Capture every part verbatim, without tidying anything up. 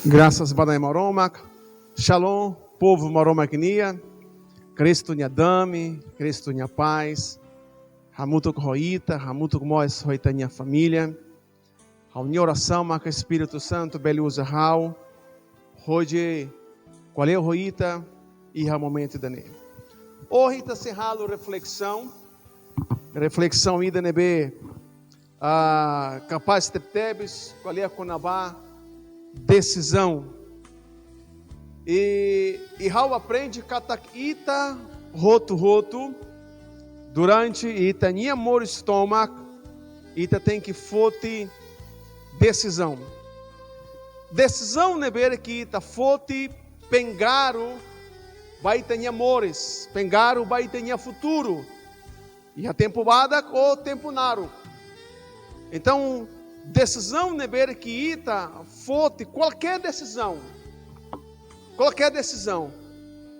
Grasas ba Nai Maromak. Shalom, povu Maromak nian. Kristu nia dame, Kristu nia pás hamutuk ho ita, hamutuk mós ho ita-nia família. Ha'u-nia orasaun maka Espíritu Santu bele uza ha'u hodi ko'alia ho ita iha momentu ida-ne'e. Ohin ita sei halo reflesaun, reflesaun ida ne'ebé ah, kapás tebetebes, ko'alia kona-ba desizaun. I, i ha'u aprende katak ita hotu-hotu, durante ita-nia moris tomak, ita tenke foti desizaun. Desizaun ne'ebé ke ita foti pengaruh ba ita-nia moris, pengaruh ba ita-nia futuru. Iha tempu badak ou tempu naruk. Entaun, desizaun ne'ebé ke ita foti, kualkér desizaun, kualkér desizaun,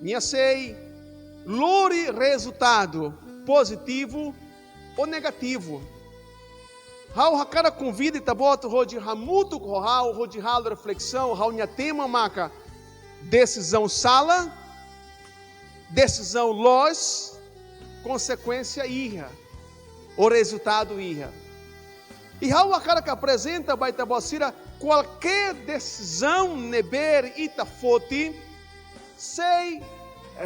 nia sei lori rezultadu pozitivu ou negativu. Ha'u hakarak konvida ita-boot hodi hamutuk ho ha'u, hodi halo reflesaun, ha'u-nia tema maka desizaun sala, desizaun loos, konsekuénsia iha, ou rezultadu iha. I ha'u hakarak aprezenta ba ita-boot sira, kualkér desizaun ne'ebé ita foti, sei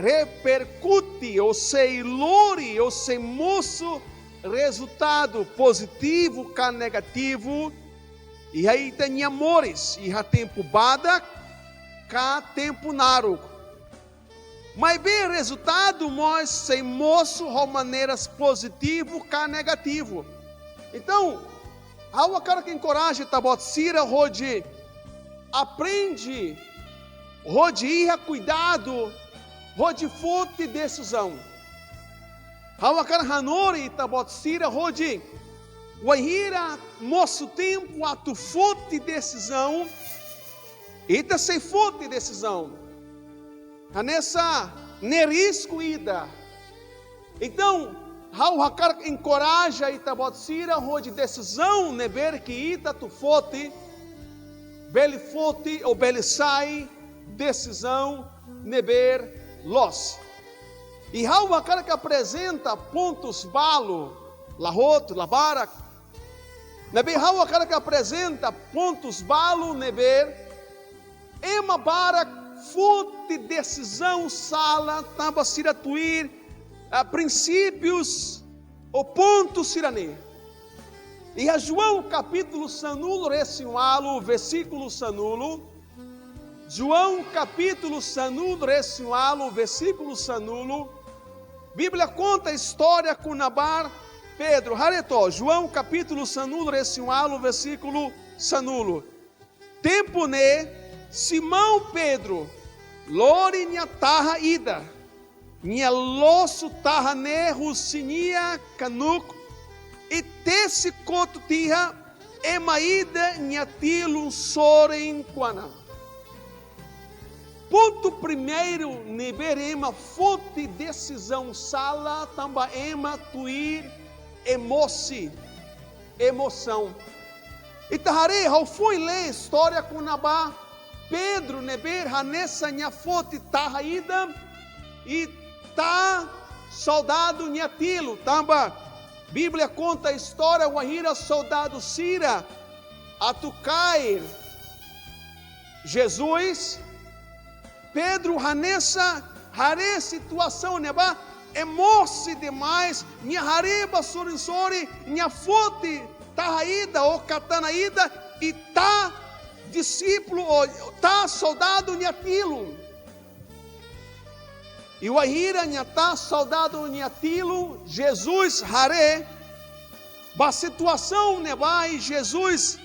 reperkute, ou sei lori, ou sei mosu rezultadu pozitivu ka negativu iha ita-nia moris, iha tempu badak ka tempu naruk. Maibé rezultadu mós sei mosu ho maneiras pozitivu ka negativu. Entaun, ha'u hakarak enkoraja ita-boot sira hodi aprende, hodi iha kuidadu, hodi foti desizaun. Ha'u hakarak hanorin ita-boot sira hodi, wainhira mosu tempu atu foti desizaun, ita sei foti desizaun. Hanesan ne'e risku ida. Entaun, ha'u hakarak enkoraja ita-boot sira hodi desizaun ne'ebé ke ita atu foti, bele foti ou bele sai desizaun ne'ebé loos. I ha'u hakarak aprezenta pontus balu, la hotu, la barak, ne'ebé ha'u hakarak aprezenta pontus balu ne'ebé ema barak foti desizaun sala tanba sira tuir, ah, prinsípius ou pontu sira-ne'e. Iha João kapítulu sanulu-resin-ualu, versíkulu sanulu. João kapítulu sanulu-resin-ualu, versíkulu sanulu. Bíblia konta istória kona-ba Pedro. Haree to'ok, João kapítulu sanulu-resin-ualu, versíkulu sanulu. Tempu ne'e, Simão Pedro lori nia taha ida, nia losu taha ne'e husi nia kanuk, i tesi kotu tiha ema ida nia tilun sorin kuana. Pontu primeiru ne'ebé ema foti desizaun sala tanba ema tuir emosi, emosaun. Ita haree, ha'u foin lee istória kona-ba Pedro ne'ebé hanesan nia foti taha ida i taa soldadu nia tilun. Tanba Bíblia konta istória wainhira soldadu sira atu kaer Jesus, Pedro hanesan haree situasaun ne'ebá, emosi demais, nia haree ba sorin-sorin, nia foti taha ida ou katana ida, i taa disípulu ou taa soldadu nia tilun. I wainhira nia taa soldadu nia tilun, Jesus haree ba situasaun ne'ebá i Jesus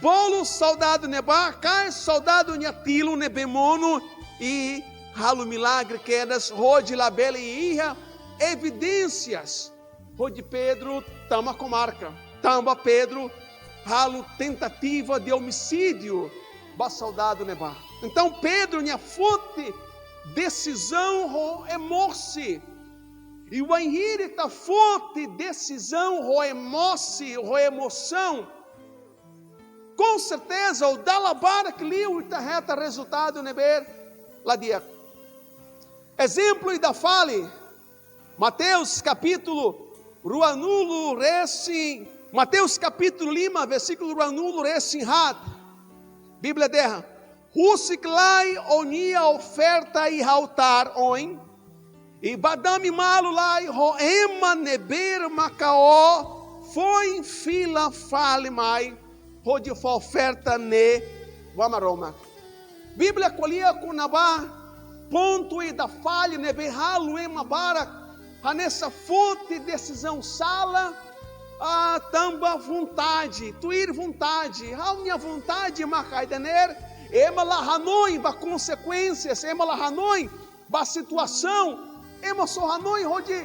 bolu soldadu ne'ebá, kaer soldadu nia tilun ne'ebé monu i halo milagre kedas hodi labele iha evidénsias hodi Pedro tama komarka. Tanba Pedro halo tentativa de omisídiu ba soldadu ne'ebá. Entaun Pedro nia foti desizaun ho emosi. I wainhira ita foti desizaun ho emosi, ho emosaun, Com certeza, o dala barak liu ita hetan rezultadu ne'ebé la di'ak. Ezemplu ida fali, Mateus kapítulu ruanulu resin, Mateus kapítulu lima, versíkulu ruanulu resin haat. Bíblia dehan: Husik lai ó-nia oferta iha altár oin, i bá dame malu lai ho ema ne'ebé maka ó foin fila fali mai hodi fó oferta ne'e ba Maromak. Bíblia ko'alia kona-ba pontu ida fali ne'ebé halo ema barak hanesan foti desizaun sala, ah, tanba vontade, tuir vontade, ha'u-nia vontade maka ida-ne'e, ema la hanoin ba konsekuénsias, ema la hanoin ba situasaun, ema só hanoin hodi,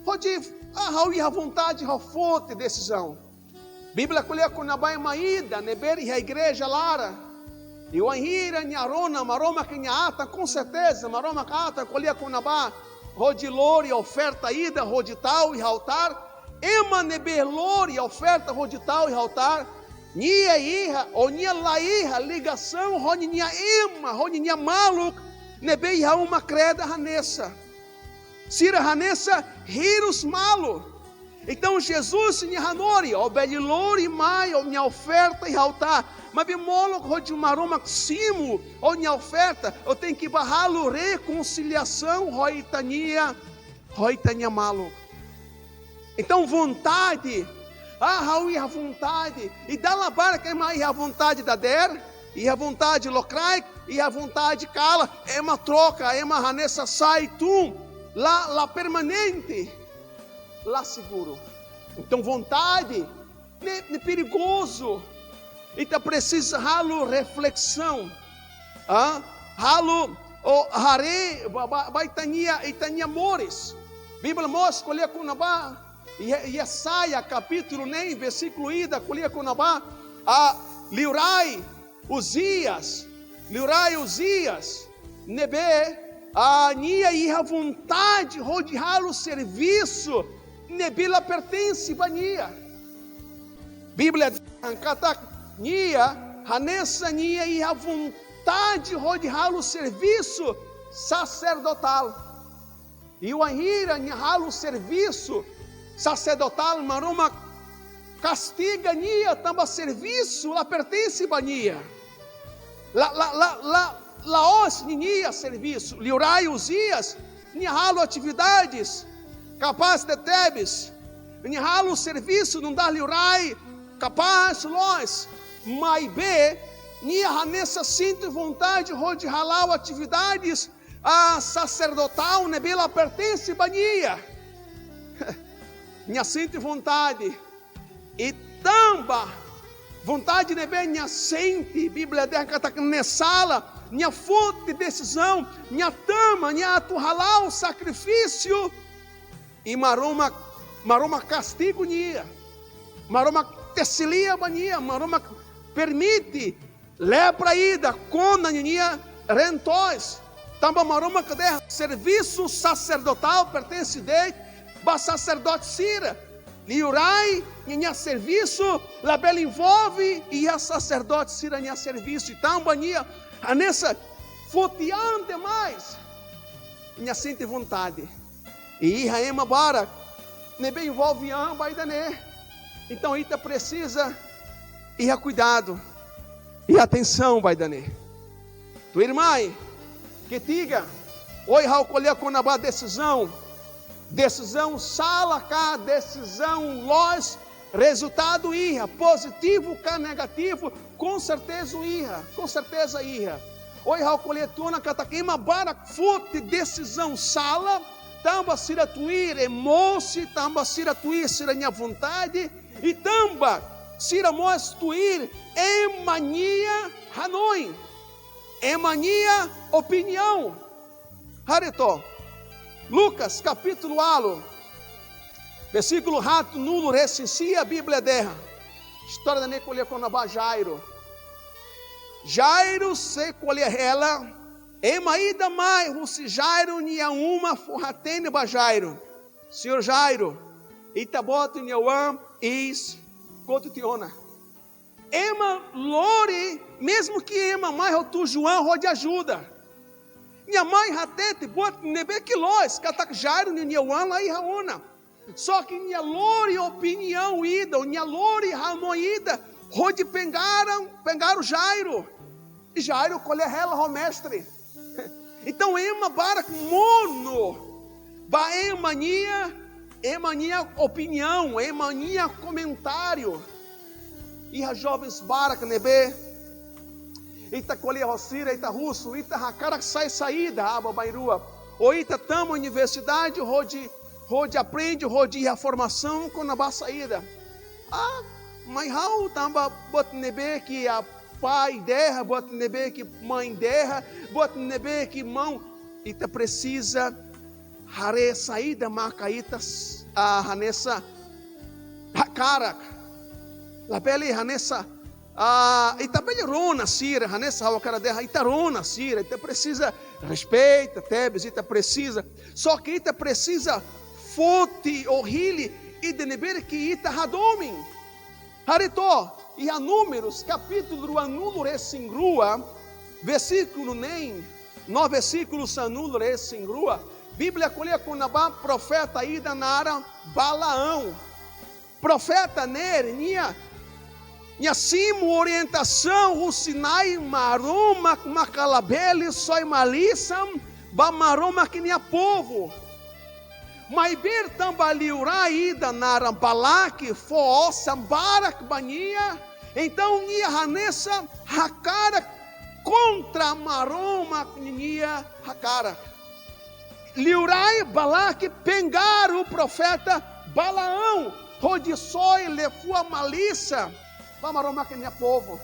hodi, ah, ha'u iha vontade, ha'u foti desizaun. Bíblia ko'alia kona-ba ema ida ne'ebé iha igreja laran. I wainhira nia rona Maromak nia atan, com certeza, Maromak atan ko'alia kona-ba hodi lori oferta ida, hodi tau iha altár. Ema ne'ebé lori oferta hodi tau iha altár, nia iha, ou nia la iha ligasaun ho ninia ema, ho ninia maluk ne'ebé iha uma kreda hanesan. Sira hanesan hirus malu. Entaun, Jesus nia hanorin, ó bele lori mai ó-nia oferta iha altár, maibé molok hodi Maromak simu ó-nia oferta, ó tenke bá halo rekonsiliasaun ho ita-nia, ho ita-nia maluk. Entaun, vontade, ah, ha'u iha vontade, i dala barak ema iha vontade dadeer, iha vontade lokraik, iha vontade kalan, ema troka, ema hanesan sai tun, la, la permanente, la seguru. Entaun, vontade ne'e, ne'e perigozu. Ita presiza halo reflesaun. Ah? Halo, ou haree ba, ba, ba ita-nia, ita-nia moris. Bíblia mós ko'alia kona-ba, Ye-, Yesaya kapítulu neen, versíkulu ida, ko'alia kona-ba, ah, liurai Uzias, liurai Uzias ne'ebé, ah, nia iha vontade hodi halo servisu ne'ebé la pertense ba nia. Bíblia dehan katak nia, hanesan nia iha vontade hodi halo servisu saserdotál. I wainhira nia halo servisu saserdotál, Maromak kastiga nia tanba servisu la pertense ba nia. La, la, la, la, la'ós ninia servisu. Liurai Uzias, nia halo atividades kapás tebetebes. Nia halo servisu nu'udar liurai kapás loos. Maibé, nia hanesan sente vontade hodi hala'o atividades, ah, saserdotál ne'ebé la pertense ba nia. Nia sente vontade. I tanba vontade ne'ebé nia sente, Bíblia dehan katak ne'e sala, nia foti desizaun, nia tama, nia atu hala'o sakrifísiu. I Maromak, Maromak kastigu nia. Maromak tesi lia ba nia, Maromak permite lepra ida kona ninia reen-toos. Tanba Maromak dehan servisu saserdotál pertense de'it ba saserdote sira. Liurai ninia servisu labele envolve iha saserdote sira-nia servisu. I tanba nia hanesan foti an demais, nia sente vontade. I iha ema barak ne'ebé envolve an ba ida-ne'e. Entaun, ita presiza iha kuidadu, iha atensaun ba ida-ne'e. Tuirmai, ketiga, ohin ha'u ko'alia kona-ba desizaun. Desizaun sala ka desizaun loos, rezultadu iha, pozitivu ka negativu, com certeza iha, com certeza iha. Ohin ha'u ko'alia tiha ona katak ema barak foti desizaun sala, tanba sira tuir emosi, tanba sira tuir sira-nia vontade, i tanba sira mós tuir ema nia hanoin, ema nia opiniaun. Haree to'ok, Lucas kapítulu ualu, versíkulu haatnulu-resin-sia, Bíblia dehan. Istória ida-ne'e ko'alia kona-ba Jairo. Jairo sei ko'alia hela, ema ida mai husi Jairo nia uma fó-hatene ba Jairo: Señór Jairo, Ita-Boot nia oan iis kotu tiha ona. Ema lori, mezmu ke ema mai ho tujuan hodi ajuda. Nia mai hatete buat ne'ebé ke loos, katak Jairo ninia oan la iha ona. Só ke nia lori opiniaun ida, nia lori hanoin ida, hodi pengaru, pengaru Jairo. I Jairo ko'alia hela ho Mestre. Entaun, ema barak monu ba ema nia, ema nia opiniaun, ema nia komentáriu. Iha jovens barak ne'ebé ita ko'alia ho sira, ita husu, ita hakarak sai saida aban-bainrua. Ou ita tama universidade hodi, hodi aprende, hodi iha formasaun kona-ba saida. Ah, mai ha'u tanba buat ne'ebé ke pai dehan, buat ne'ebé ke mãe dehan, buat ne'ebé ke maun. Ita presiza haree saida maka ita s-, ah, hanesan hakarak. Labele hanesan, ah, ita bele rona sira, hanesan ha'u hakarak dehan, ita rona sira, ita presiza respeita tebes, ita presiza. Só ke ita presiza foti ou hili ida ne'ebé ke ita hadomi. Haree to'ok, iha Números, kapítulu ruanulu-resin-rua, versíkulu neen, no versíkulu sanulu-resin-rua, Bíblia ko'alia kona-ba profeta ida naran Balaão. Profeta ne'e, nia, nia simu orientasaun husi Na'i Maromak maka labele soi malisan ba Maromak nia povu. Maibé tanba liurai ida naran Balaque fó osan barak ba nia, entaun nia hanesan hakarak kontra Maromak nia hakarak. Liurai Balaque pengaru profeta Balaão hodi soi liafuan malisan ba Maromak nia povu.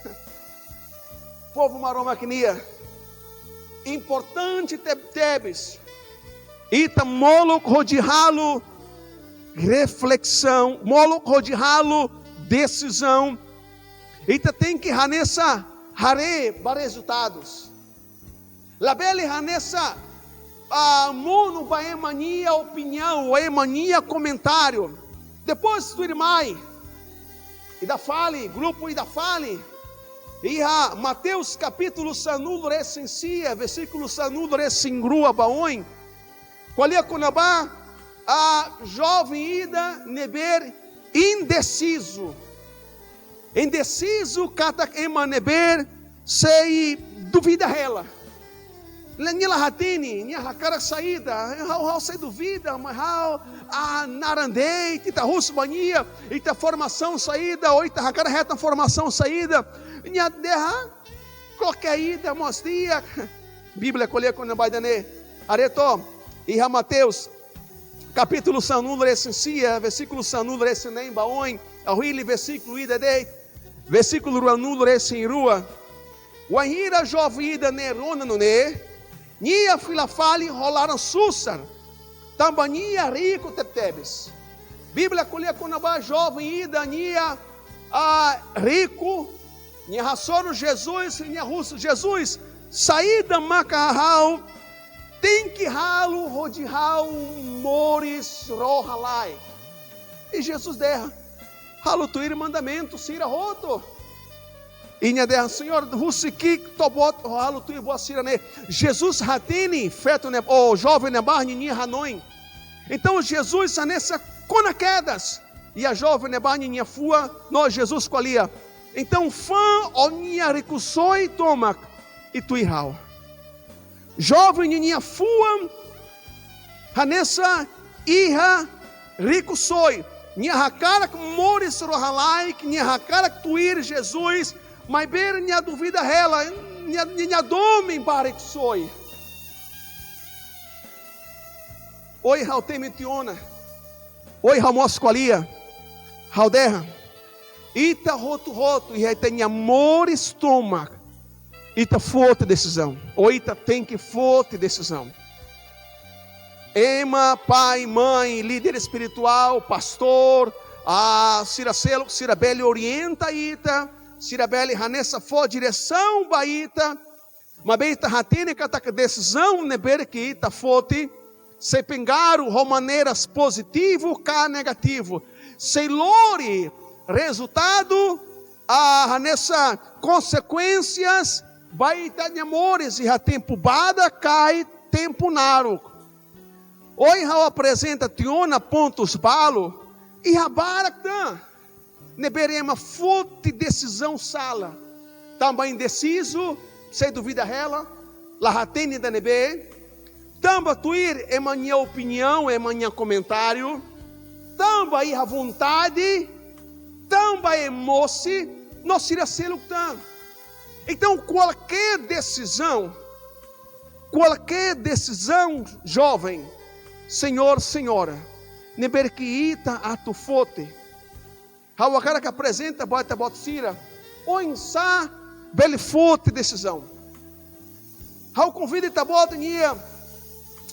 Povu Maromak nian. Importante tebetebes. Ita molok hodi halo reflesaun, molok hodi halo desizaun. Ita tenke hanesan haree ba rezultadus. Labele hanesan, ah, monu ba ema nia opiniaun, ema nia komentáriu. Depois tuirmai, ida fali, grupu ida fali, iha Mateus kapítulu sanulu-resin-sia, versíkulu sanulu-resin-rua ba oin, ko'alia kona-ba, ah, joven ida ne'ebé indesizu. Indesizu katak ema ne'ebé sei duvida hela. Nia la hatene, nia hakarak saida, ha'u, ha'u sei duvida, mas ha'u, ah, naran de'it, ita husu ba nia, ita formasaun saida, ou ita hakarak hetan formasaun saida. Nia dehan, kualkér ida mós di'ak. Bíblia ko'alia kona-ba ida-ne'e. Haree to'ok, iha Mateus, kapítulu sanulu-resin-sia, versíkulu sanulu-resin-neen ba oin, ha'u hili versíkulu ida de'it, versíkulu ruanulu-resin-rua. Wainhira joven ida-ne'e rona nune'e, nia fila fali ho laran susar, tanba nia riku tebetebes. Bíblia ko'alia kona-ba joven ida, nia, ah, riku, nia hasoru Jesus, nia husu Jesus, saida maka ha'u tenke halo hodi ha'u moris rohan-laek. I Jesus dehan, halo tuir mandamentu sira hotu. I nia dehan, Señór, husik ki'ik to'o boot ha'u halo tuir buat sira-ne'e? Jesus hatene feto ne'e, ou joven ne'ebá ninia hanoin. Entaun Jesus hanesan kona kedas iha joven ne'ebá ninia fuan, no Jesus ko'alia, entaun fa'an ó-nia rikusoin tomak i tuir ha'u. Joven ninia fuan hanesan iha rikusoin. Nia hakarak moris rohan-laek, nia hakarak tuir Jesus, maibé nia duvida hela, nia, nia, nia domin ba rikusoin. Ohin ha'u temi tiha ona. Ohin ha'u mós ko'alia. Ha'u dehan, ita hotu-hotu iha ita-nia moris tomak, ita foti desizaun, ou ita tenke foti desizaun. Ema, pai, mãe, líder espirituál, pastór, ah, sira seluk, sira bele orienta ita, sira bele hanesan fó diresaun ba ita, maibé ita hatene katak desizaun ne'ebé ke ita foti, sei pengaruh ho maneiras pozitivu ka negativu, sei lori rezultadu Ah, hanesan konsekuénsias ba ita-nia moris iha tempu badak ka iha tempu naruk. Ohin ha'u aprezenta tiha ona pontus balu, iha barak tan ne'ebé ema foti desizaun sala. Tanba indesizu, sei duvida hela, la hatene ida ne'ebé. Tanba tuir ema nia opiniaun, ema nia komentáriu. Tanba iha vontade, tanba emosi, no sira seluk tan. Entaun, kualkér desizaun, kualkér desizaun, joven, señór, señora, ne'ebé ke ita atu foti, ha'u hakarak aprezenta ba ita-boot sira oinsá bele foti desizaun. Ha'u konvida ita-boot nia,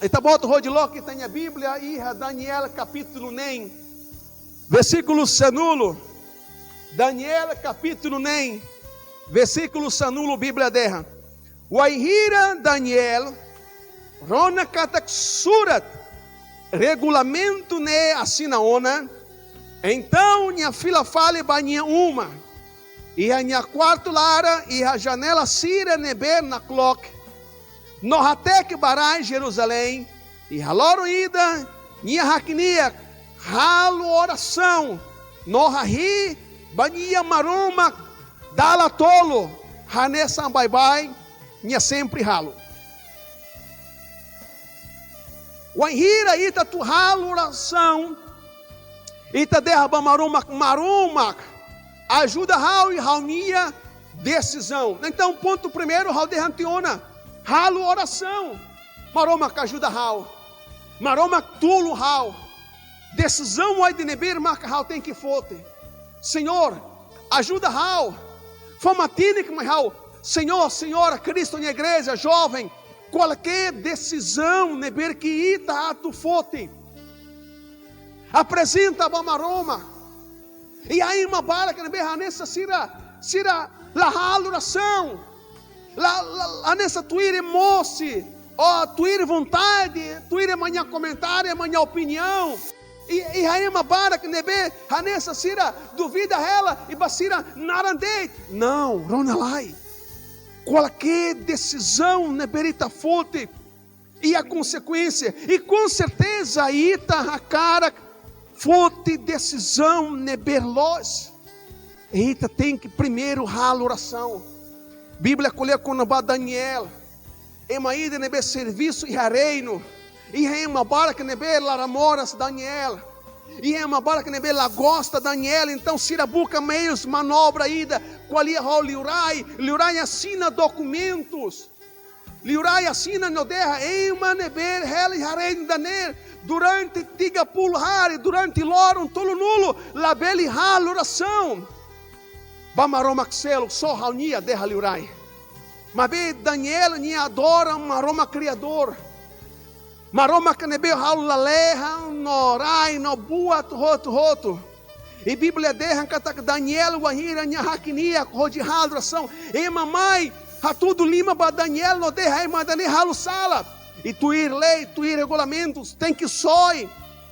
ita-boot hodi loke ita-nia Bíblia iha Daniel kapítulu neen, versíkulu sanulu. Daniel kapítulu neen, versíkulu sanulu, Bíblia dehan: Wainhira Daniel rona katak surat regulamentu ne'e asina ona, entaun nia fila fali ba nia uma, iha nia kuartu laran, iha janela sira ne'ebé nakloke, no hateke ba rai Jerusalém, iha loron ida nia hakne'ak, halo orasaun, no hahi'i ba nia Maromak dala tolu, hanesan baibain nia sempre halo. Wainhira ita atu halo orasaun, ita dehan ba Maromak, Maromak, ajuda ha'u iha ha'u-nia desizaun. Entaun, pontu primeiru, ha'u dehan tiha ona, halo orasaun. Maromak, ajuda ha'u. Maromak, tulun ha'u. Desizaun ida ne'ebé maka ha'u tenke foti. Señór, ajuda ha'u. Fó matenek mai ha'u. Señór, señora, Kristu nia igreja, joven, kualkér desizaun ne'ebé ke ita atu foti, aprezenta ba Maromak. Iha ema barak ne'ebé hanesan sira, sira la halo orasaun. La, la, hanesan tuir emosi, ou tuir vontade, tuir ema nia komentáriu, ema nia opiniaun. I, iha ema barak ne'ebé hanesan sira duvida hela, i ba sira naran de'it. Não, rona lai. Kualkér desizaun ne'ebé ita foti, iha konsekuénsia. I com certeza ita hakarak foti desizaun ne'ebé loos. Ita tenke primeiru halo orasaun. Bíblia ko'alia kona-ba Daniel, ema ida ne'ebé servisu iha reinu. Iha ema barak ne'ebé laran moras Daniel. Iha ema barak ne'ebé la gosta Daniel. Entaun, sira buka meius manobra ida, ko'alia ho liurai. Liurai asina dokumentus. Liurai asina no dehan ema ne'ebé hela iha reinu ida-ne'e durante tiga puluh hari, durante loron tolunulu, labele halo orasaun ba maromak seluk, só ha'u-nia, dehan liurai. Maibé Daniel nia adora Maromak Kriadór. Maromak ne'ebé halo lalehan no rai no buat hotu-hotu. I Bíblia dehan katak Daniel wainhira nia hakne'ak hodi halo orasaun, ema mai hatudu liman ba Daniel no dehan ema ida-ne'e halo sala. I tuir lei, tuir regulamentus, tenke soe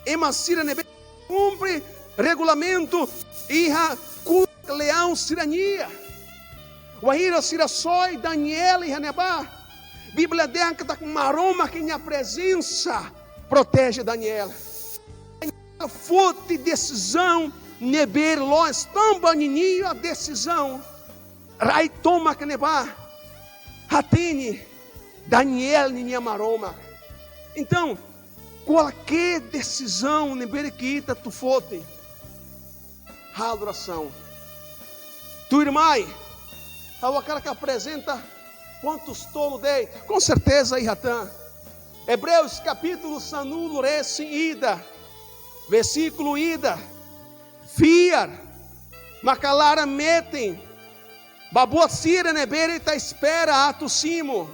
ema sira ne'ebé kumpre regulamentu iha kuak leaun sira-nian. Wainhira sira soe Daniel iha ne'ebá, Bíblia dehan katak Maromak nia prezensa proteje Daniel. Daniel foti desizaun ne'ebé loos, tanba ninia desizaun rai tomak ne'ebá hatene Daniel ninia Maromak. Entaun, kualkér desizaun ne'ebé ke ita atu foti, halo orasaun. Tuirmai, ha'u hakarak aprezenta pontus tolu de'it, com certeza iha tan. Ebreus kapítulu sanulu-resin-ida, versíkulu ida. Fiar maka laran metin ba buat sira ne'ebé ita espera atu simu,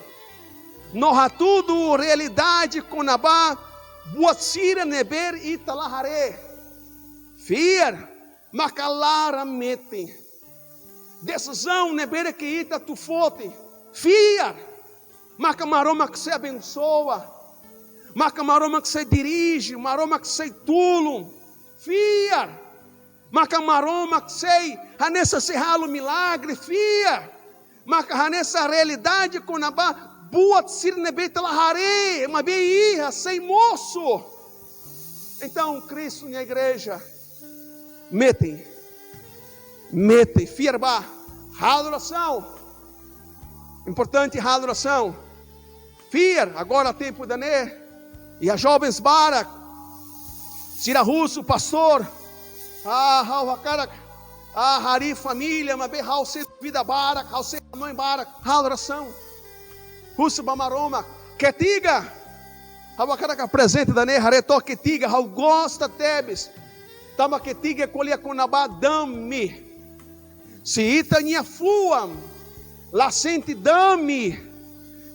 no hatudu realidade kona-ba buat sira ne'ebé ita la haree. Fiar maka laran metin. Desizaun ne'ebé ke ita atu foti, fiar maka Maromak sei abensoa, maka Maromak sei dirije, Maromak sei tulun. Fiar. Maka Maromak sei hanesan sei halo milagre fiar. Maka hanesan realidade kona-ba buat sira ne'ebé ita la haree, maibé iha sei mosu. Entaun, Kristu nia igreja, metin, metin, fiar bá, halo orasaun. Importante halo orasaun. Fiar, agora tempu ida-ne'e. Iha jovens barak sira husu, pastór, ah, ha'u hakarak, ah, harii família, maibé ha'u sei dúvida barak, ha'u sei hanoin barak. Halo orasaun. Husu ba Maromak. Ketiga, ha'u hakarak aprezenta ida-ne'e, haree took ketiga, ha'u gosta tebes. Tanba ketiga ko'alia kona-ba dame. Se ita-nia fuan la sente dame,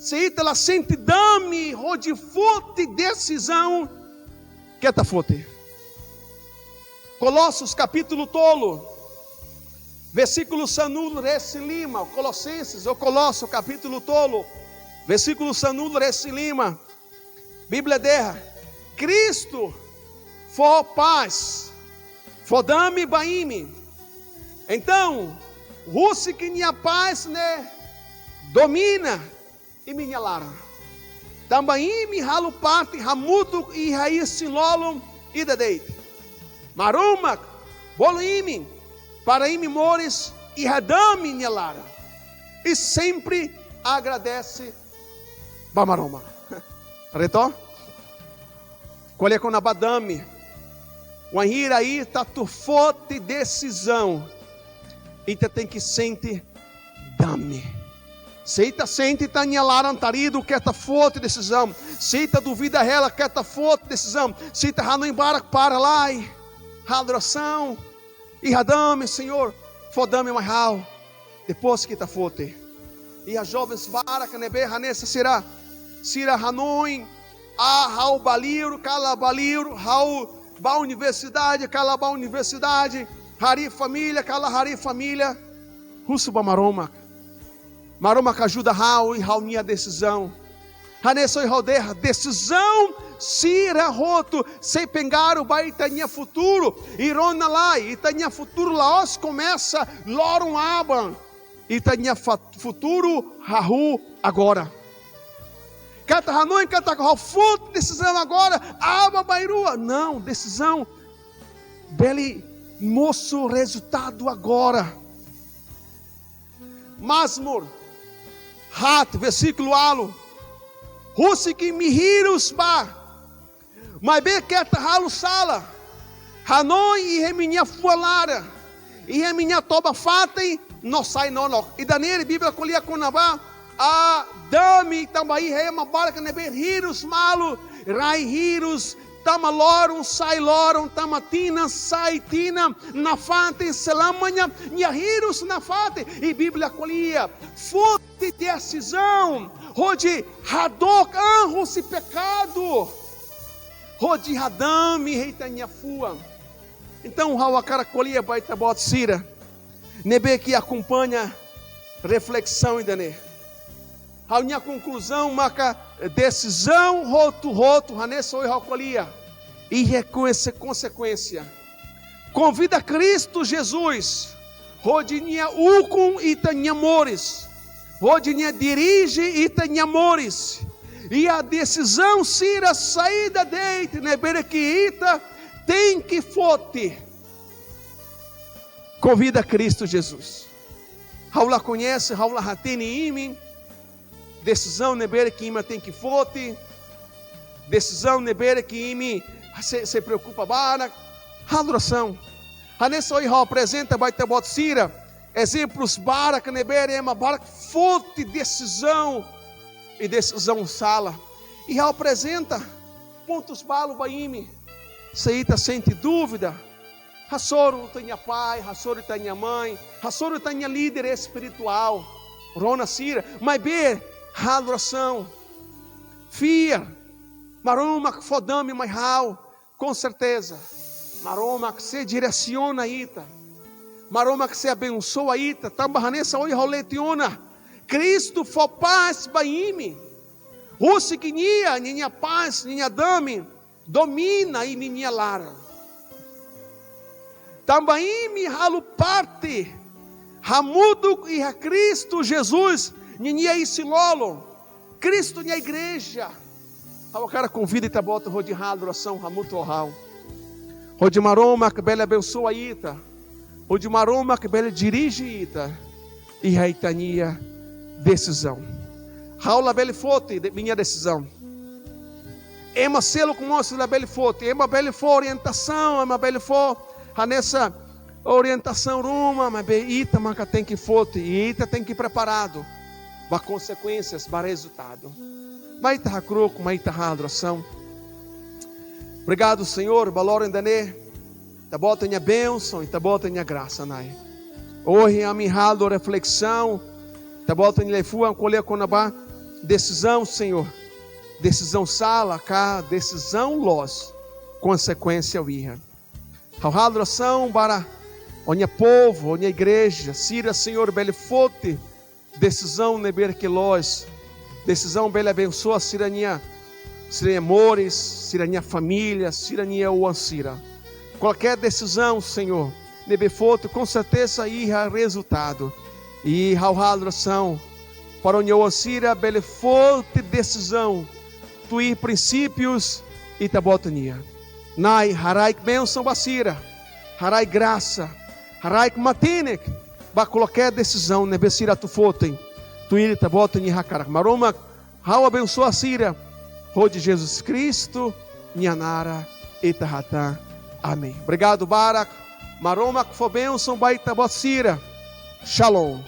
se ita la sente dame hodi foti desizaun, keta foti. Colossos kapítulu tolu, versíkulu sanulu-resin-lima. Colossenses ou Colossos kapítulu tolu, versíkulu sanulu-resin-lima. Bíblia dehan: Kristu fó pás, fó dame ba imi. Entaun, husik nia pás ne'e domina imi-nia laran. Tanba imi halo parte hamutuk iha isin-lolon ida de'it. Maromak bolu imi para imi moris iha dame nia laran. I sempre agradese ba Maromak. Reto? Ko'alia kona-ba dame. Wainhira ita atu foti desizaun, ita tenke sente dame. Se ita sente ita-nia laran taridu, keta foti desizaun. Se ita dúvida hela, keta foti desizaun. Se ita hanoin barak, para lai. Halo orasaun. Iha dame, Señór, fó dame mai ha'u. Depois ita foti. Iha jovens barak ne'ebé hanesan sira, sira hanoin, ah, ha'u bá liur ka la bá liur, ha'u bá universidade ka la bá universidade, harii família ka la harii família. Husu ba Maromak. Maromak ajuda ha'u iha ha'u-nia desizaun. Hanesan ohin ha'u dehan, desizaun sira hotu sei pengaruh ba ita-nia futuru. I rona lai, ita-nia futuru la'ós komesa loron aban. Ita-nia fat-, futuru hahú agora. Keta hanoin katak ha'u foti desizaun agora, aban-bainrua. Não, desizaun bele mosu rezultadu agora. Mazmur haat, versíkulu ualu. Husik imi hirus bá, maibé keta halo sala. Hanoin iha imi-nia fuan laran, iha imi-nia toba-fatin no sai nonook. Ida-ne'e Bíblia ko'alia kona-ba, ah, dame, tanba iha ema barak ne'ebé hirus malu, rai hirus, tama loron sai loron, tama tinan sai tinan, nafatin selamanya nia hirus nafatin. I Bíblia ko'alia, foti desizaun hodi hadook an husi pekadu, hodi hadame ita-nia fuan. Entaun, ha'u hakarak ko'alia ba ita-boot sira ne'ebé ke akompaña reflesaun ida-ne'e. Ha'u-nia konkluzaun maka desizaun hotu-hotu, hanesan ohin ha'u ko'alia, iha konse-, konsekuénsia. Konvida Kristu Jesus hodi nia ukun ita-nia moris, hodi nia dirije ita-nia moris. Iha desizaun sira saida de'it ne'ebé ke ita tenke foti. Konvida Kristu Jesus. Ha'u la koñese, ha'u la hatene imi. Desizaun ne'ebé ke imi tenke foti. Desizaun ne'ebé ke imi sei, sei preokupa barak. Halo orasaun. Hanesan ohin ha'u aprezenta ba ita-boot sira ezemplus barak ne'ebé ema barak foti desizaun, i desizaun sala. I ha'u aprezenta pontus balu ba imi. Se ita sente dúvida, hasoru ita-nia pai, hasoru ita-nia mãe, hasoru ita-nia líder espirituál, rona sira, maibé halo orasaun. Fiar, Maromak fó dame mai ha'u, com certeza Maromak sei diresiona ita, Maromak sei abensoa ita, tanba hanesan ohin ha'u lee tiha ona, Kristu fó pás ba imi. Husik nia, nia pás, nia dame domina imi-nia laran. Tanba imi halo parte hamutuk iha Kristu Jesus ninia isin-lolon, Kristu nia igreja. Ha'u hakarak konvida ita-boot hodi halo orasaun hamutuk ho ha'u, hodi Maromak bele abensoa ita, hodi Maromak bele dirije ita iha ita-nia desizaun. Ha'u labele foti de- ita-nia desizaun. Ema seluk mós labele foti. Ema bele fó orientasaun, ema bele fó hanesan orientasaun ruma, maibé ita maka tenke foti, ita tenke preparadu ba konsekuénsias, ba rezultadu. Mai ita hakru'uk, mai ita halo orasaun. Obrigadu, Señór, ba loron ida-ne'e, Ita-Boot nia bensaun, Ita-Boot nia grasa, Na'i. Ohin ami halo reflesaun, Ita-Boot nia liafuan ko'alia kona-ba desizaun, Señór. Desizaun sala ka desizaun loos, konsekuénsia iha. Ha'u halo orasaun para Ó-nia povu, Ó-nia igreja sira, Señór, bele foti desizaun ne'ebé ke loos, desizaun bele abensoa sira-nia, sira-nia moris, sira-nia família, sira-nia oan sira. Kualkér desizaun, Señór, ne'ebé foti, konserteza iha rezultadu. I ha'u halo orasaun para Ó-nia oan sira bele foti desizaun tuir prinsípius Ita-Boot nian. Na'i, haraik bensaun ba sira, haraik grasa, haraik matenek ba kualkér desizaun ne'ebé sira atu foti, tuir Ita-Boot nia hakarak. Maromak, ha'u abensoa sira hodi Jesus Kristu nia naran ita hatán. Amen. Obrigadu barak. Maromak fó bensaun ba ita-boot sira. Shalom.